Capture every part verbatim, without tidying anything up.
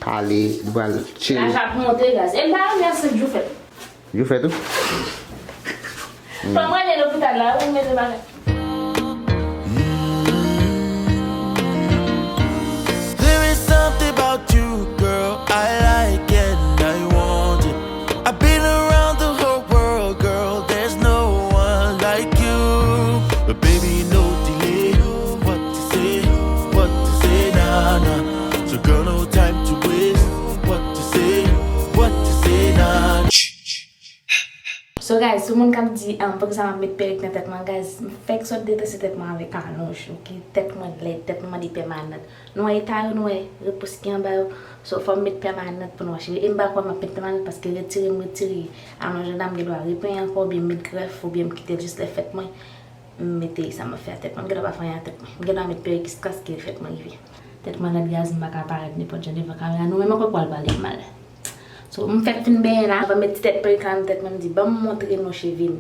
pale, nou pral chill. Laj ap monte, guys. E m pa renmen ansent jou fèt. Jou fèt tou? Fò m rele lopital la, ou mete bagay. There is something about you, girl, I like and I want it. I've been around the whole world, girl, there's no one like you. But baby, no delay. What to say, what to say, nah, nah. So girl, no time to waste. What to say, what to say, nah. So guys, sou moun k ap di um, poukisa m ap met perik nan tèt mwen, guys, m fèk sot detrese tèt mwen avèk alonj, ok? Tèt mwen lèd, tèt mwen mande pèmanant. Nou wè eta yo, nou wè repous ki anba yo. So fò m met pèmanant pou nou wè cheve. E m pa kwè m ap met pèmanant paske retire m retire alonj la, m gen dwa repenyen ankò oubyen m met grèf oubyen m kite l jis lè fèt mwen. M mete sa m ap fè a tèt mwen. M gen dwa pa fè anyen a tèt mwen. M gen dwa met perik jiskaske fèt mwen rive. Tèt mwen lèd guys, m pa ka parèt nenpòt jan devan kamera. Nou menm ankò pral pale m mal. So, m fèk fin benyen la, anvan m met ti tèt perik la nan tèt mwen, m di, ban m montre nou cheve m.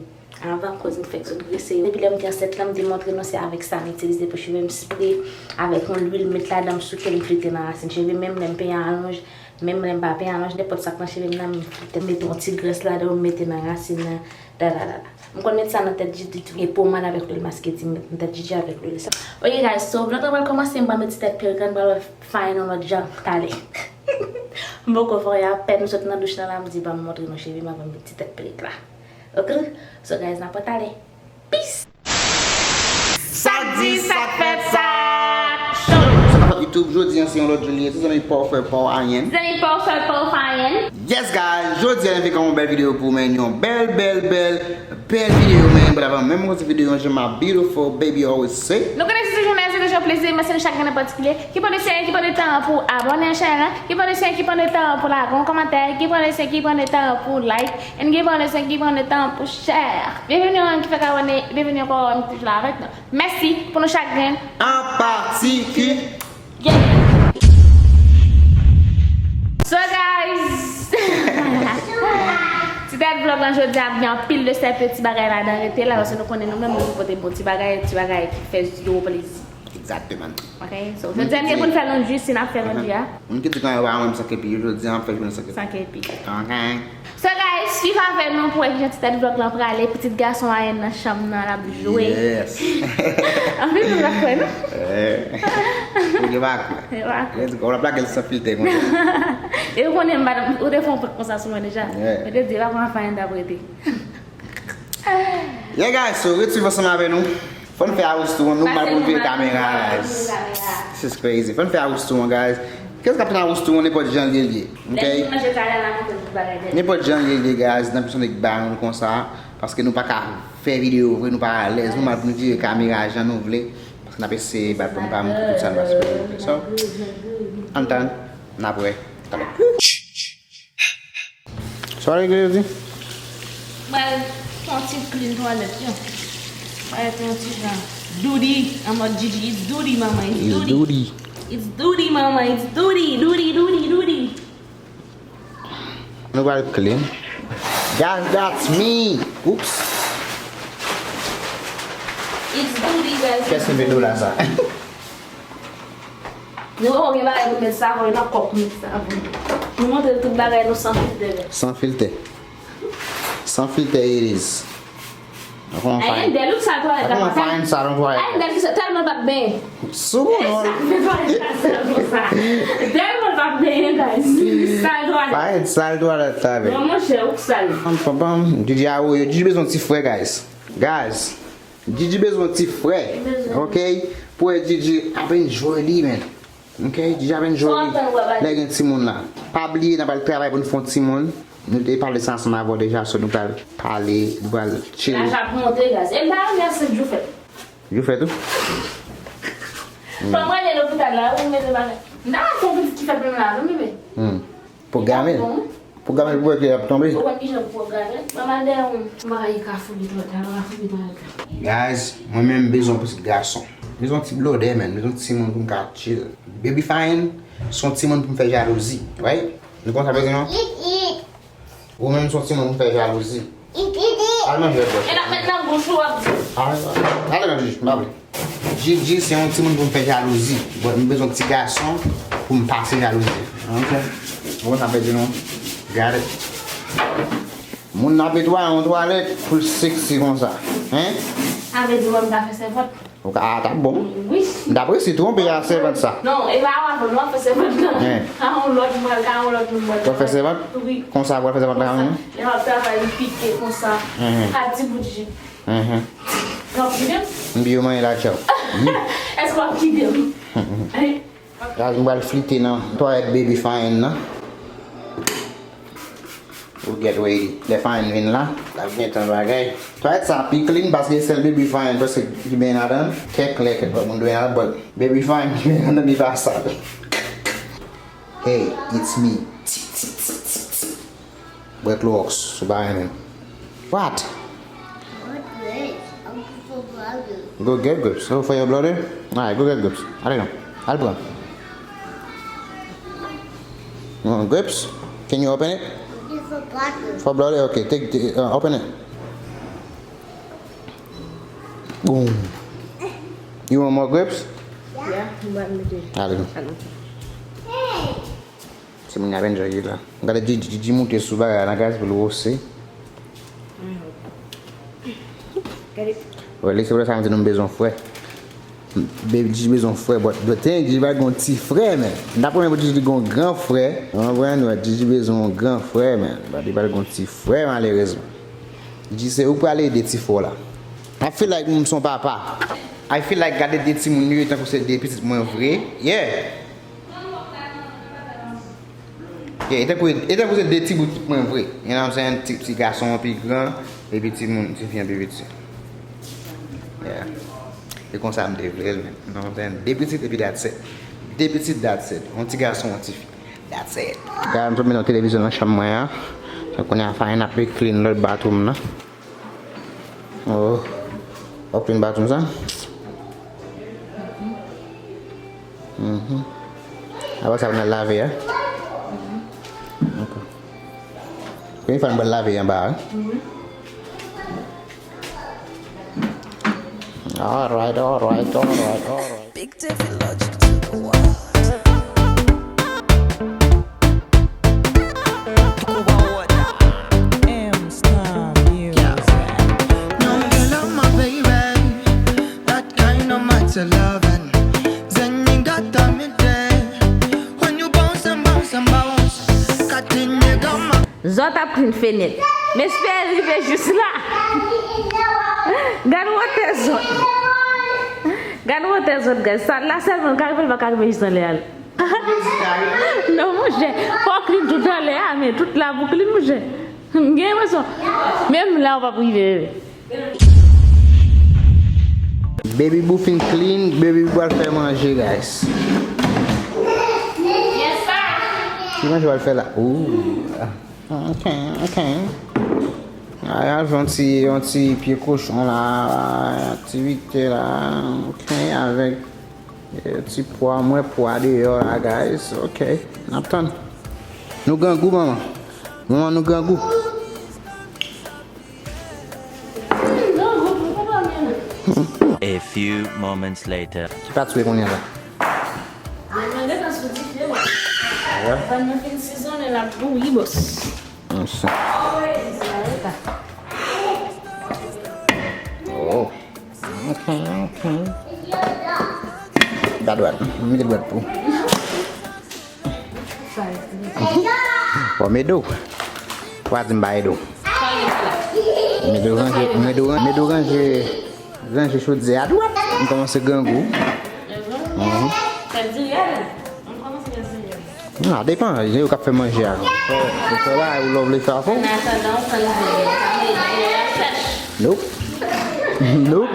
Anvan, koz m fèk sot grese yo. Depi lè m te ansent lan, m te montre nou se avèk sa m itilize pou cheve m, spre avèk yon lwil, m met ladan, m souke l, m flite nan rasin cheve m, menm lè m penyen alonj, menm lè m pa penyen alonj, nenpòt sa k nan cheve m nan, m flite, m mete yon ti grès ladan, m mete nan rasin nan, dadadada. M konn met sa nan tèt Jiji tou. E pomad avèk lwil maske ti m met nan tèt Jiji avèk lwil sa. Ok guys, so vlòg la pral kòmanse, m pral met ti tèt perik la, n pral wè Fine yon lòt jan talè. M poko fè anyen, apèn m sot nan douch lan la, m di ban m montre nou cheve m avan m met ti tèt perik la. Ok? So guys, n ap wè talè. Peace! Sa k di, sa k fèt, sa k cho! Sa k ap fèt YouTube, jodi a se yon lòt jou li ye, ti zanmi pa w frè pa w ayen. Ti zanmi pa w frè pa w ayen. Yes guys, jodi a nou vin ak yon bèl videyo pou ou men, yon bèl, bèl, bèl, bèl videyo men, but avan menm nou kontinye videyo an, je my beautiful baby always say. Nou konnen se toujou mèsi, se toujou yon plezi, mèsi nou chak grenn an patikilye. Ki pran de seri, ki pran de tan an pou abòne a chanèl lan, ki pran de seri, ki pran de tan an pou lage yon kòmantè, ki pran de seri, ki pran de tan an pou like, and ki pran de seri, ki pran de tan an pou share. Byenveni an ki fèk abòne, byenveni ankò an ki toujou la avèk nou. Mèsi pou nou chak grenn. An patikilye. So guys, ti tèt vlòg lan jodi a gen anpil de sète ti bagay ladan, rete la paske nou konnen nou menm nou pote bon ti bagay, ti bagay ki fè zye w plezi. Exactement. Ok, so jodi a nou gen pou n fè londri, si n ap fè londri a. Moun ki di kan yo pa renmen m san kepi, jodi a m ap fè jounen san kepi. San kepi. Ok. So guys, swiv avè nou pou wè kijan ti tèt vlòg lan prale. Pitit gason Ayen nan chanm nan, l ap jwe. Yes. Anpil moun pa kwè non. Eh. Ou gen pa kwè. Yo pa kwè. Let's go. Ou ap lage l san filtè konsa. E ou konnen m pa, ou te fè yon prank konsa sou mwen deja. Mwen te di e pa pou anfanye n t ap rete. Yeah guys, so ret swiv ansanm avè nou. Fò n fè arous tou, nou mal pou n vire kamera guys. This is crazy. Fò n fè arous tou guys. Kiyès k ap fè arous tou nenpòt jan li ye. Ok? Nenpòt jan li ye guys, nan pwisyon nèg ba nou konsa. Paske nou pa ka fè videyo vre, nou pa alèz, nou mal pou n vire kamera jan nou vle. Paske n ap eseye bat pou nou pa montre tout sa nou pa sipoze montre. So, ann tann, n ap wè talè. Sa w regle yo di? Mwen fè yon ti clean twalèt yo. Twalèt yon ti jan duty, an mòd Jiji, it's duty mama, it's duty. It's duty mama, it's duty, duty, duty, duty. Nou pral clean. Guys, that's me. Oops. It's duty guys. Kiyès ki mete w la sa? Nou poko gen bagay pou met savon, e nan kòk met savon. Nou montre tout bagay nou san filtè. San filtè. San filtè it is. Ayen dèl ou sal twalèt la. Kòman fayen sa nan twalèt? Ayen dèl ki sal tèlman l p ap benyen. Sou non. Tèlman l p ap benyen guys. Sal twalèt. Fayen sal twalèt la men. Non monchè, ou k sal. Pam pam pam. Jiji a woyo. Jiji bezwen ti frè guys. Guys. Jiji bezwen ti frè, ok? Pou wè Jiji ap enjoy li, man. Ok? Jiji ap enjoy li lè gen timoun la. Pa bliye, n ap al travay pou n fè yon timoun. Nou te pale sa ansanm avè w deja, so nou pral pale, nou pral chill. Laj ap monte, guys. E m pa renmen ansent jou fèt. Jou fèt ou? Fò m rele lopital la, ou mete bagay. M ta renmen fè yon pitit ki fèt menm la, non, bebe. Pwograme l. Pwograme l pou wè ki ap tonbe. Ou konn kijan pou pwograme l? Manman dèyè w. M pa ka ye kafou li twò ta, m pa ka foubi twalèt la. Guys, mwen menm m bezwen yon pitit gason. M bezwen yon ti blodè, man. M bezwen yon timoun pou m ka chill. Baby Fine, se yon timoun pou m fè jalouzi. Right? Nou konn sa bezwen non? Ou menm se yon timoun pou m fè jalouzi. Al manje lòt bò. E n ap met nan bouch ou w ap di. Ale nan Jiji, m pa vle. Jiji se yon timoun pou m fè jalouzi. But m bezwen ti gason pou m pase jalouzi. Ok. Bon, sa vle di nou. Gade. Moun ap netwaye yon twalèt pou l seksi konsa. Hein? Sa vle di wè m ka fè sèvant. Ou ka, ah, t ap bon. Wi. M t ap resi twonpe a sèvant sa. Non, e pa avan non, w ap fè sèvant lan. Hein. Ka yon lòt mwen, ka yon lòt moun mwen. W ap fè sèvant? Wi. Konsa, w ap fè sèvant la, konsa. Lè w ap travay, li pike konsa. Mhm. A ti bout jip. Mhm. W ap kite m? M bi yo manyen la, tchao. Èske w ap kite m? Hein? Guys, m pral flite nan twalèt Baby Fine nan. We'll get ready. Lè Fine vin la, l ap gen tan bagay. Twalèt sa pi clean paske sèl Baby Fine prèske ki benyen ladan. Kèk lè, kèk lòt moun dwe nan, but Baby Fine ki benyen ladan, li pa sal. Hey, it's me. Ti, ti, ti, ti, ti. Bwè Clorox, ou pa renmen. What? Go get grapes. Oh, for your brother? Alright, go get grapes. Ale non. Al pran. You want grapes? Can you open it? For brother. Okay, take, take, uh, open it. Boom. You want more grapes? Yeah, m pral mete. Ale non. Timoun yo ap enjoy la. Gade Gigi, Gigi moute sou bagay la, guys, pou l wose. Gade. Wè, li se pou sa m di nou m bezwen frè. Baby Gigi bezwen frè, but the thing, Gigi pa gen yon ti frè, man. M ta renmen pou Gigi gen yon gran frè. Ou konprann? Wè, Gigi bezwen yon gran frè, man. But li pa gen yon ti frè, malerezman. Gigi, se ou k pral ede ti frè w la. I feel like m se yon papa. I feel like gade de timoun yo, tankou se de pitit mwen vre. Yeah. Yeah, e tankou, e tankou se de ti bout mwen vre. You know what I'm saying? Ti, ti gason an pi gran, epi ti moun, ti fi an pi piti. Yeah. E konsa m te vle l, man. You know what I'm saying? De pitit, epi that's it. De pitit, that's it. Yon ti gason, yon ti fi. That's it. Gade, m tonbe nan televizyon nan chanm mwen an. Kounye a, Fine ap clean lòt bathroom nan. Oh. W ap clean bathroom sa? Mhm. Apre sa, w nan lave a? Ok. Premye fwa n pral lave anba a, wi. Alright, alright, alright, alright. Big Tiffy Logic to the world. Cuba water. M Star Music. No girl, I'm my baby. That kind of matter loving. Zen you got on me day. When you bounce and bounce and bounce. Cutting you down, my Zòt ap clean fenèt. M espere rive jis la. Gad wotè zòt. Gad wotè zòt, guys. Sa la sèlman l ka rive, l pa ka rive jis anlè a. Non, monchè. Fò w clean tout anlè a, men tout la pou clean, monchè. M gen enpresyon. Menm la, w p ap rive, bebe. Baby Boo fin clean, Baby Boo pral fè manje, guys. Ki manje w pral fè la? Ooh. Ok, ok. Ay, al fè yon ti, yon ti pye kochon la, aktivite la, ok, avèk, eh, ti pwa, mwen pwa deyò la, guys, ok, n ap tann. Nou grangou, manman. Manman, nou grangou. A few moments later. Ki pa t swe kounye a la? Mwen gentan sou dife, wi. Wè. Pann nan fin sizonnen, l ap bouyi, bòs. Sa. Oh. Ok, ok. Ba dwèt. Mete dwèt pou. Bon, m ede w. Ou pa di m pa ede w. M ede w ranje, m ede w ran-, m ede w ranje, ranje chodyè a dwèt. M kòmanse grangou. Mhm. Fè diri a, non? M kòmanse fè diri a. Nan, depan, jan yo k ap fè manje a. Fè, fè bagay ou lè w vle fè a fò. An atandan, ou pran diri a. Sa vle di diri a sèch. Nope. Nope.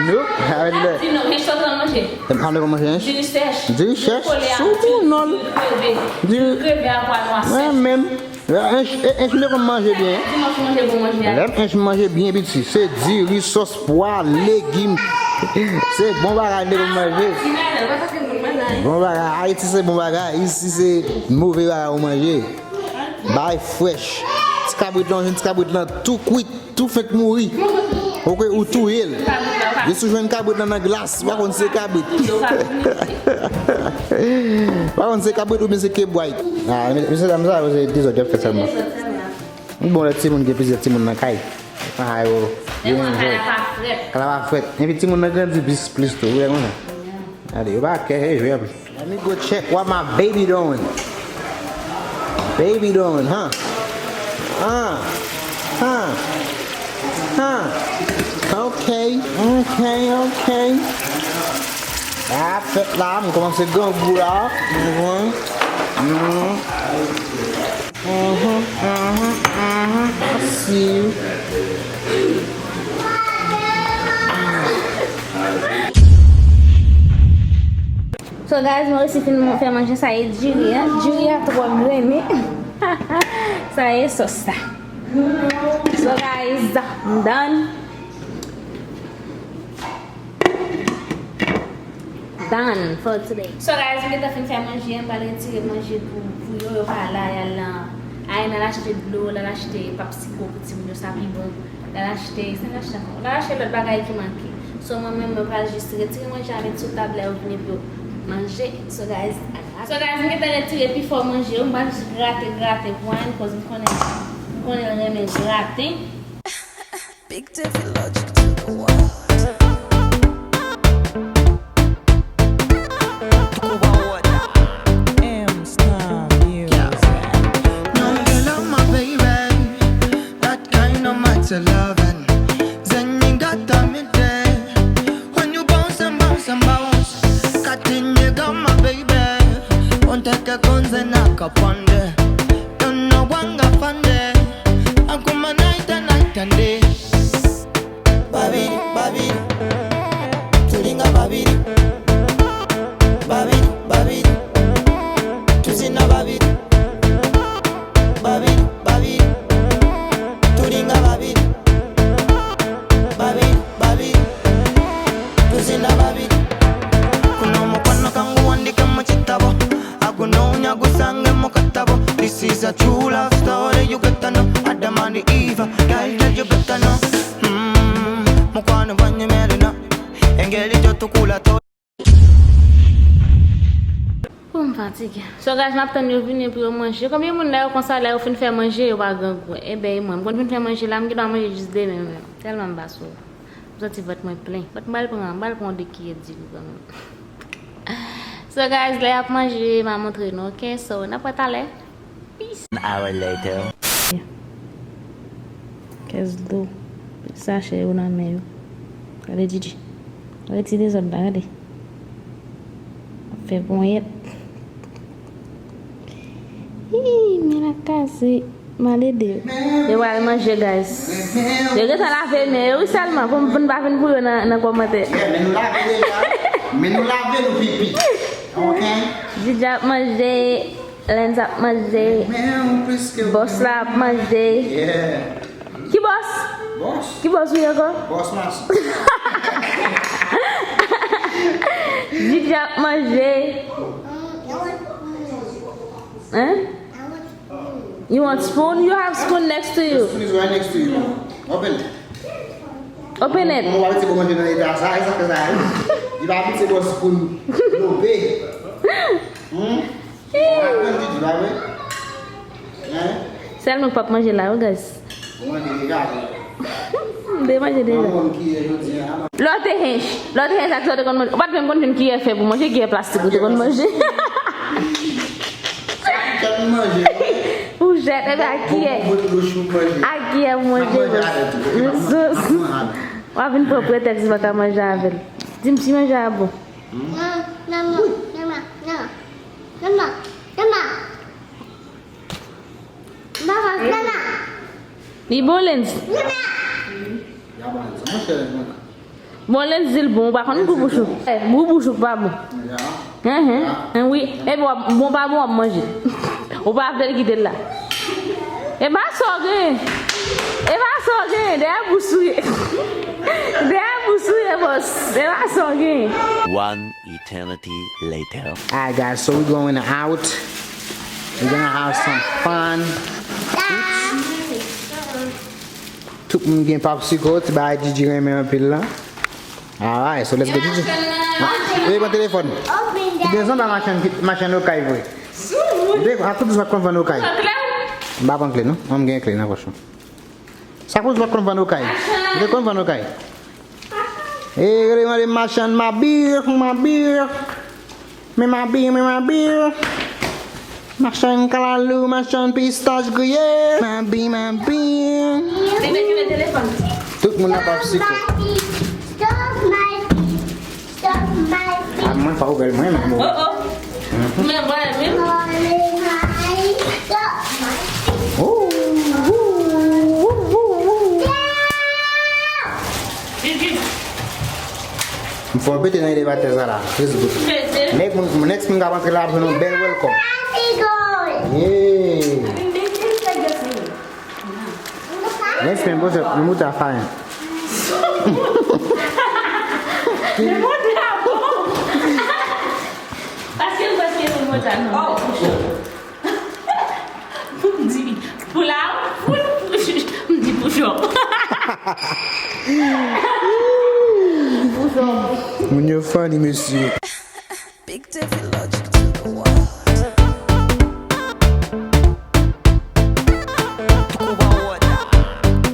Nope. Avèk lè. Di non, men sa w pral manje. M pa vle manje, hein? Diri sèch. Diri sèch? Sou pou non. Diri kreve. Diri kreve a pwa nwa sèch. Mwen menm. Ench, ench m te konn manje byen. Di non, si manje bon manje a. Lè m ench m manje byen piti. Se diri, sòs pwa, legim. Se bon bagay m te konn manje. Bon bagay. Ayiti se bon bagay. Isi se move bagay ou manje. Bay frèch. Ti kabrit lan, jwenn ti kabrit lan tou kwit, tou fenk mouri. Ok, ou touye l. Jis ou jwenn kabrit lan nan glas, ou pa konn se kabrit. Ou pa konn se kabrit oubyen se kebwayt. Ah, mesye dam sa yo se dezòd y ap fè sèlman. Bon, lè timoun gen plizyè timoun nan kay. Ah, yo, yo enjoy. Kalaba frèt. Epi timoun nan grandi plis, plis tou, ou wè konsa. Gade, yo pa kè, e jwe anpil. Let me go check what my baby doing. Baby doing, huh? Huh? Huh? Huh? Okay, okay, okay. Sa fèt la, m kòmanse grangou la. Mhm. Mhm, mhm, mhm. I see you. So guys, mwen resi fin fè manje, sa e diri a. Diri a twò grennen. Sa e sòs la. So guys, m done. Done for today. So guys, m gentan fin fè manje, m pral retire manje pou, pou yo, yo pa la, y al nan, ay, l al achte dlo, l al achte papsiko pou timoun yo, sa pi bon. L al achte, sa l achte ankò? L al achte lòt bagay ki manke. So mwen menm, mwen pral jis retire manje a, met sou tab, lè yo vini pou yo manje. So guys, so guys, m gentan retire pifò manje yo, m pral jis grate, grate pou Ann, cause m konnen, m konnen l renmen graten. Big Devil Logic to the world. M-Star Music. Young girl, I'm my baby. That kind of matter loving. Zenny got a midday. When you bounce and bounce and bounce. Cutting you got my baby. Won't take a guns and knock up on the. Don't know wanga fande. Akuma night and night and day. Babidi, babidi. Tulinga babidi. Babidi, babidi. Tuzina babidi. Babidi, babidi. Tulinga babidi. Babidi, babidi. Tuzina babidi. Kuno mukwano kangu wandike mu kitabo. Agunoonya gusange mu katabo. This is a true love story, you gotta know. Adam and Eve, girl, girl, you better know. Mm, mukwano gwanyu melina. Engeri gyo tukula to. Oh, m fatige. So guys, m ap tann yo vini pou yo manje. Konbyen moun la yo konsa, lè yo fin fè manje, yo pa grangou? Eben, e mwen, m konn fin fè manje la, m gendwa manje jis demen menm. Tèlman m pa sou. M santi vant mwen plen. Vant mwen pral pran, m pral pran de kiyè diri kanmenm. So guys, lè y ap manje, m a montre nou, ok? So, n ap wè talè. Peace. An hour later. Kès dlo. Sachè yo nan men yo. Gade Djidji. Gade ti dezòd la, gade. Ap fè ponyèt. Ih, men la kase. M al ede yo. Yo pral manje, guys. Yo gentan lave men yo, wi, sèlman, pou, pou n pa vin pou yo nan, nan kòmantè. Yeah, men nou lave deja. Men nou lave nou pipi. Ok? Djidji ap manje, Lens ap manje, men ou plis ke bòs la ap manje. Yeah. Ki bòs? Bòs. Ki bòs ou ye ankò? Bòs mas. Djidji ap manje. Hein? You want spoon? You have spoon next to you. The spoon is right next to you. Open it. Open it. Mwen pa abitye pou manje nan eta sa, e sa fè sa. Li pa abitye bò spoon lobe. Hmm? Ou pa konn Didi, pa vre? Hein? Sèl mwen k p ap manje la, wi, guys. Ou manje deja, wi. M te manje deja. Manman m ki ye jodi a. Lè w te hench, lè w te hench, sa ki sa w te konn manje? Ou pa t menm konn jwenn kiyè fè pou manje, kiyè plastik ou te konn manje. Sa foujèt m manje. Foujèt, epi ak kiyè. Bon, bon, bon, bon, chou manje. Ak kiyè pou manje. M ap manje avè l tou. M ap manje avè l. W ap vin pran pretèks ou pa ka manje avè l. Di m si manje a bon. Hmm? Non, non, non, non, non, non, non. Li bon, Lens? Bon, Lens di l bon, ou pa konn gou bouch ou. Eh, gou bouch ou pa bon. Hen, hen, hen, wi. Epi w ap, bon, pa bon, w ap manje. Ou pa ap kite l la. E pa sa w gen. E pa sa w gen. Dèyè bous ou ye. Dèyè bous ou ye, bòs. E pa sa w gen. One eternity later. Alright, guys, so we going out. We gonna have some fun. Oops. Tout moun gen popsicle, ti bagay Didi renmen anpil la. Alright, so let's go. Didi. Didi, pran telefòn. Ou gen zanmi machann, machann Okay vre. Didi, a tout sa konn vann Okay. M pa pran kle, non? Mwen, m gen kle nan pòch mwen. Sa koz lòt konn vann Okay. Li konn vann Okay. E, rele mande machann mabi, mabi. Men mabi, men mabi. Machann kalalou, machann pistach griye. Mabi, mabi. Li met, li met telefòn. Tout moun nan ap siko. Stop my feet. Stop my feet. A, mwen pa ouvè l mwen menm. Oh, oh. Men mwen menm. Oh, oh, oh, oh, oh. Didi. M fò pete nan elevatè sa la. Just good. Pete. Next moun, next moun k ap antre la ap jwenn yon bèl welcome. Yeah. Next time, boss, nou moute a fayen. Men moute a bon. Paske m panse se moute a non. Oh, pou cho. Pou m di, pou la, pou, pou, m di pou cho. Pou cho. Moun yo funny, mesye. Big Devil Logic to the world. Two water.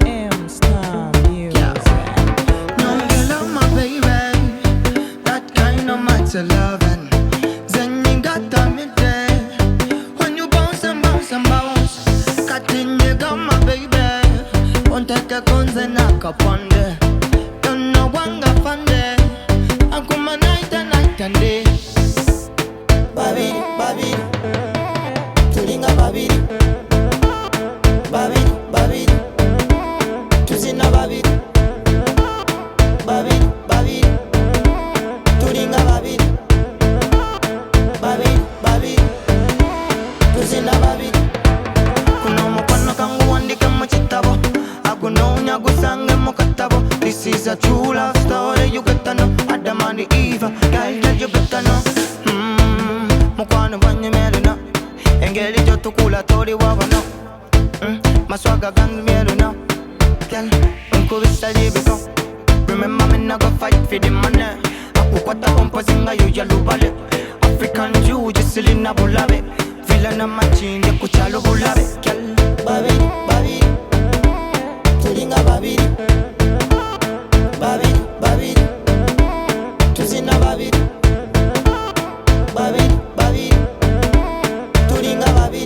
M Star Music. Now you love my baby, that kind of matter loving. Zen you got on me day. When you bounce and bounce and bounce, cutting you got my baby. Won't take a guns and knock up on the. Don't know one got fun there. Akuma night and night and day. Babidi, babidi, tulinga babidi. Babidi, babidi, tuzina babidi. Babidi, babidi, tulinga babidi. Babidi, babidi, tuzina babidi. Kuna mukwano kangu wandike mu kitabo. Agunoonya gusange mu katabo. This is a true love story, you gotta know. Adam and Eve, girl, girl, you gotta know. Mm, mukwano gwanye melu no. Engeri gyotukula toli wabona. Mm, maswaga gange melu no. Girl, nkubisa libiko. Remember me nah go fight for the money. Akukwata kompozinga yo ya lubale. African you, just silina bulabe. Vila na machinje kuchalo bulabe. Girl, babi, babi. Tulinga babi. Babi, babi. Tuzina babi. Babi, babi. Tulinga babi.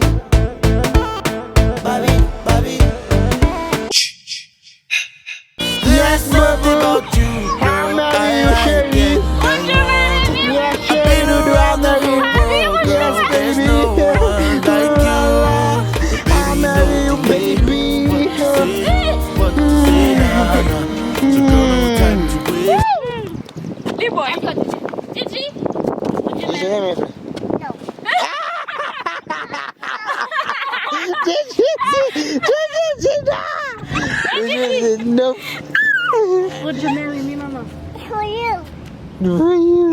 Babi, babi. Stress nothing about you, girl. I like it. I been around the whole world, girl. There's no one like you. Baby, don't you make me say what to say, nah, nah. So, girl, no time to waste. Li bon. Gigi. Gigi renmen fè. Gigi di, Gigi di non. Gigi di non. Would you marry me, mama? For you. For you.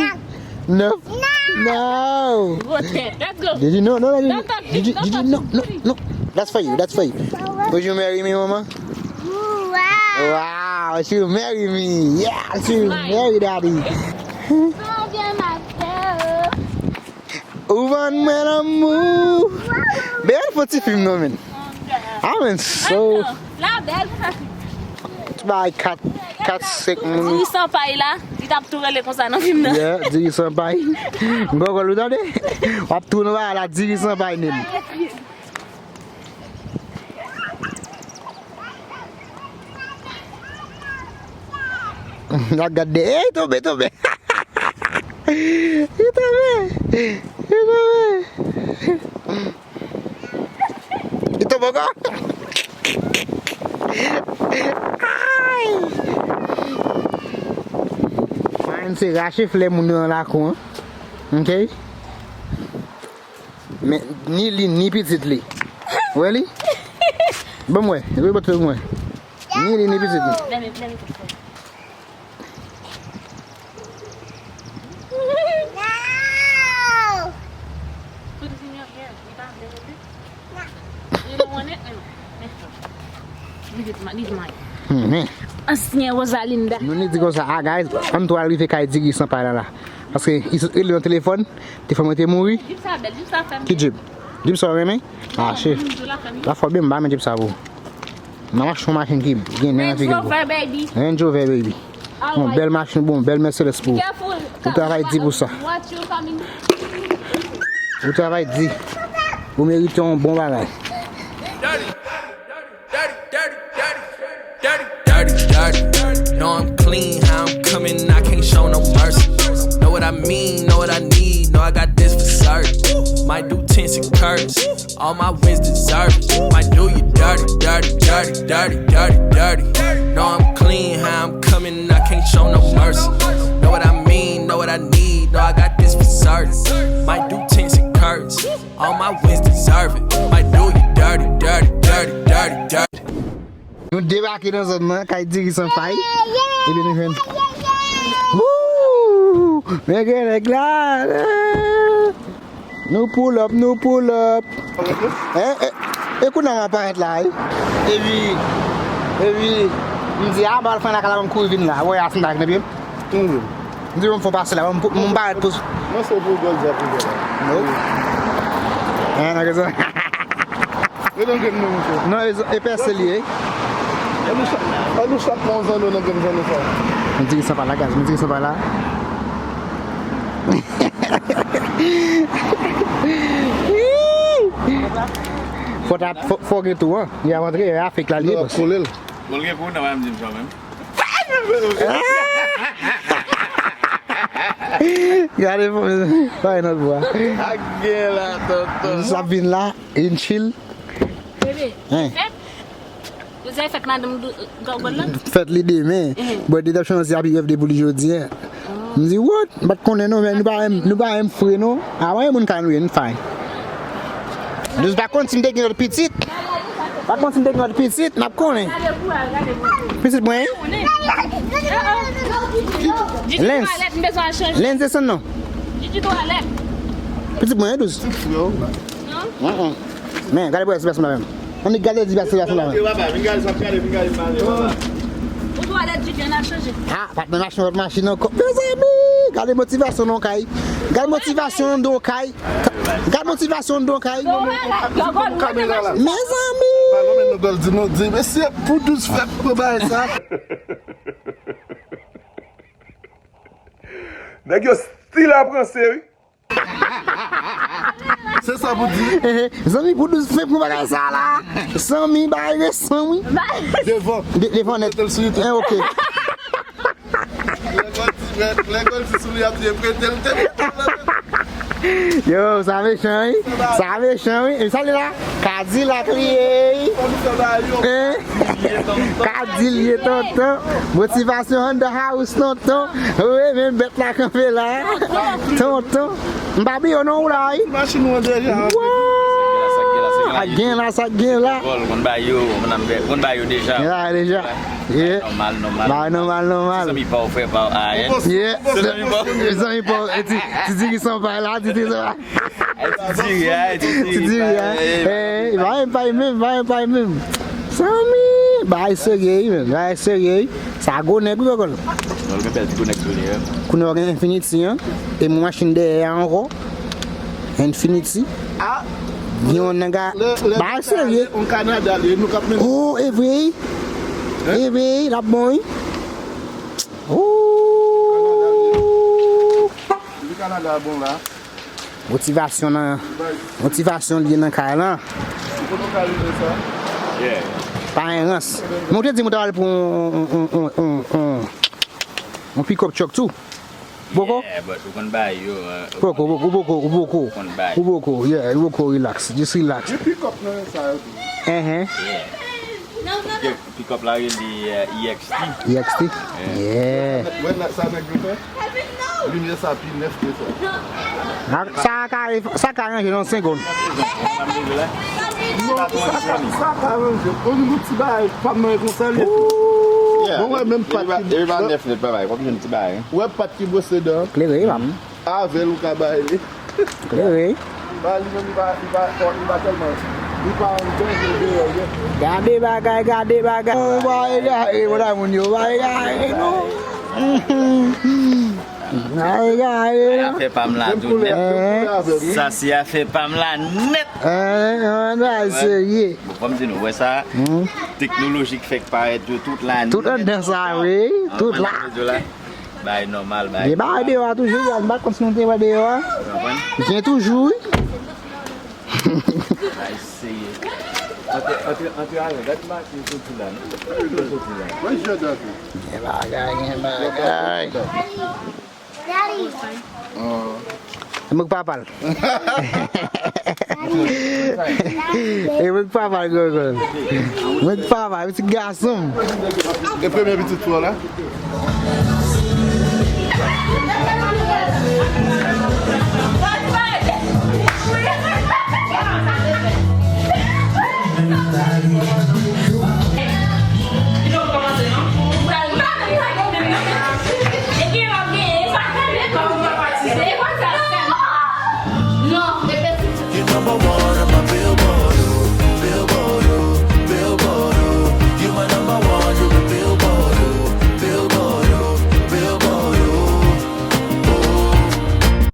No. No. No. Go there. Let's go. Gigi, no, no, no, Gigi. Don't touch it. Gigi, don't Gigi, touch no, it, no, please. No. That's for you. That's for you. Would you marry me, mama? Ooh, wow. Wow, she will marry me. Yeah, she will marry daddy. Combien ma sœur? Ou vann mwen lanmou. Ben, al fè ti fim non, men. Ah, men, so. Attends, la belle, ça, c'est. Ti bagay kat, kat, senk moun. Diri san pay la, li t ap tou rele konsa nan fim nan. Yeah, diri san pay. M poko l ou tande. W ap tou nan bagay la, diri san pay, men. N ap gade. Ey, tonbe, tonbe. Li tonbe. Li tonbe. Li tonbe ankò. Ay. Mwen se rache flè moun yo nan lakou an. Ok? Men ni li, ni pitit li. Wè li? Ban m wè. Rebòt pou mwen. Ni li, ni pitit li. Let me, let me put it. No! Put it in your hair. You got it, baby. No. You don't want it? No. Leave it, leave mine. Ansyen Rosalinda. Nou ni di konsa, ah guys, ann tou al rive kay Diri san pay la la. Paske li sot rele nan telefòn, telefòn mwen te mouri. Jeep sa bèl, Jeep sa fè m. Ki Jeep? Jeep sa w renmen? Ah, chef. La fò byen m pa renmen Jeep sa pou. Nan mache yon machin ki gen nen nan figi l pou. Range Rover, baby. Range Rover, baby. Yon bèl machin pou, yon bèl Mercedes pou. Ou travay di pou sa. Ou travay di. Ou merite yon bon bagay. Dirty, dirty, dirty. Know I'm clean, how I'm coming, I can't show no mercy. Know what I mean, know what I need, know I got this for certain. Might do ten security. All my wins deserve it. Might do you dirty, dirty, dirty, dirty, dirty, dirty. Know I'm clean, how I'm coming, I can't show no mercy. Know what I mean, know what I need, know I got this for certain. Might do ten security. All my wins deserve it. Might do you dirty, dirty, dirty, dirty, dirty. Nou debake nan zòn nan, kay Diri san pay. Epi nou jwenn. Woo! Men gen nèg la. Nou pull up, nou pull up. Eh, eh, e kounye a m ap parèt la, wi. Epi, epi, m di, ah, ba al fè nan kay la, m kouri vin la. Wè, asin bag nan pye m. M di, m fè pase la, m, m parèt pou. Mwen se pou gòl di ap rive la. Non. Hein, nan sa. Yo donk gen nou, mesye. Non, e, e pèse li ye. An nou chak, an nou chak pran yon zanno nan grenn zanno sa. M di sa pa la, guys, m di sa pa la. Fò ta, fò, fò gen tou, an. Li ap antre, e afèk la, li ye, bòs. Kole l. Bon, gen pou nan, m di m sa menm. Gade pou mwen, pa yon lòt bwa. Ak gen la, tonton. Jis ap vin la, in chill. Bebe, hein? Fèt? Yo di fèt madanm dou-, gògòl lan? Fèt li demen. Mhm. But li t ap chwazi happy birthday pou li jodi a. M di, what? M pa t konnen non, men nou pa menm, nou pa menm fre non. Avan yon moun ka nou ye, nou fay. Nou pa konn si m te gen lòt pitit. Pa konn si m te gen lòt pitit, n ap konnen. Pitit mwen, wi. Lens. Lens desann non. Pitit mwen, wi, douz. Mm-mm. Men, gade pou espas la menm. Ann gade ti bas la menm. Yo, papa, vin gade sa, vin gade, vin gade, vin gade, papa. Ou twalèt, Junior, n a chanje. Ah, pa t nan machin, lòt machin ankò. Mezanmi, gade motivasyon nan kay. Gade motivasyon nan kay. Gade motivasyon nan kay. Mezanmi. Pa lonmen nan gòl, di nou, di, mesye, pou douz fèt, pou bagay sa. Nèg yo still ap ranse, wi. Se sa pou di. Zanmi, pou douz fèt pou bagay sa la. Zanmi, bagay resan, wi. Devan. De-, devan nèt. Mete l sou YouTube. Eh, ok. Lè gòl di, lè, lè gòl di sou li ap di, prete l te. Yo, sa mechan, wi. Sa mechan, wi. E sa li la? Kadilak li ye, wi. Hein? Kadil ye, tonton. Motivasyon on the house, tonton. Wi, men bèt la kanpe la. Tonton. M pa bliye w non, ou la, wi. Machin ou an deja. Wow! Sa gen la, sa gen la. Gòl, konn ba yo, konn ba yo deja. Gen la deja. Yeah. Nòmal, nòmal. Ba nòmal, nòmal. Se zanmi pa w, frè pa w, a, hein? Yeah. Se zanmi pa w. Se zanmi pa w. E ti, ti diri san pay la, ti diri san pay. E ti diri, a, e ti diri, pa, eh, eh, pa menm, pa menm, pa menm. Zanmi, bagay serye, wi, menm. Bagay serye, wi. Sa gwo nèg, wi, gògòl. Non, l gen bèl ti gwo nèg sou li, wi. Kounye a w gen Infiniti an. E mwen machin dèyè a ankò. Infiniti. Ah. Gen yon nèg a. Bagay serye. Yon Kanada, li, nou k ap mennen. Oh, e vre, wi. Hein? E vre, wi, l ap bon, wi. Oh. Li Kanada bon la. Motivasyon nan, motivasyon li nan kay lan. Ou konn ou ka rive sa? Yeah. Pa gen rans. Men w te di m ou ta al pou yon, yon, yon, yon, yon, yon pick up truck tou. Poko? Yeah, but ou konn bay yo, uh, poko, poko, poko, poko. Ou konn bay. Ou poko, yeah, ou poko, relax. Just relax. Gen pick up nan sa yo tou. Uh-huh. Yeah. Pick up la rele, eh, E X T. E X T? Yeah. Wè sa nèg yo fè? Limyè sa pi nèf ke sa. Sa ka, sa ka ranje nan senk segonn. Non, sa ka, sa ka ranje. Ou ni ti bagay pa m nan konsa li. Bon, wè menm pat ki, epi pa nèf nèt pa bay, pa m jwenn ti bagay. Wè pat ki bwose dan. Klere, pam. Avè l ou ka bay li. Klere. Ba li menm li pa, li pa, li pa tèlman. Gade bagay, gade bagay. Ou pa egare, mon amour, yo pa egare, non. Pa egare, non. Afè pa m la, tout nèt. Sa se afè pa m la nèt. Hein, hein, bagay serye. Bon, fò m di nou, wè sa, teknoloji k fèk parèt yo, tout la nèt. Tout anndan sa, wi, tout la. Bay nòmal, bay. Gen bagay deyò a toujou, m pa konn si nou te wè deyò a. Gen toujou, wi. Ay, seye. Antre, antre, antre avè. Gad mache soti la, non? Soti la. Gen bagay, gen bagay. E mwen k papa l. E mwen k papa l, Gogo. Mwen k papa l, pitit gason m. E premye pitit fi w la?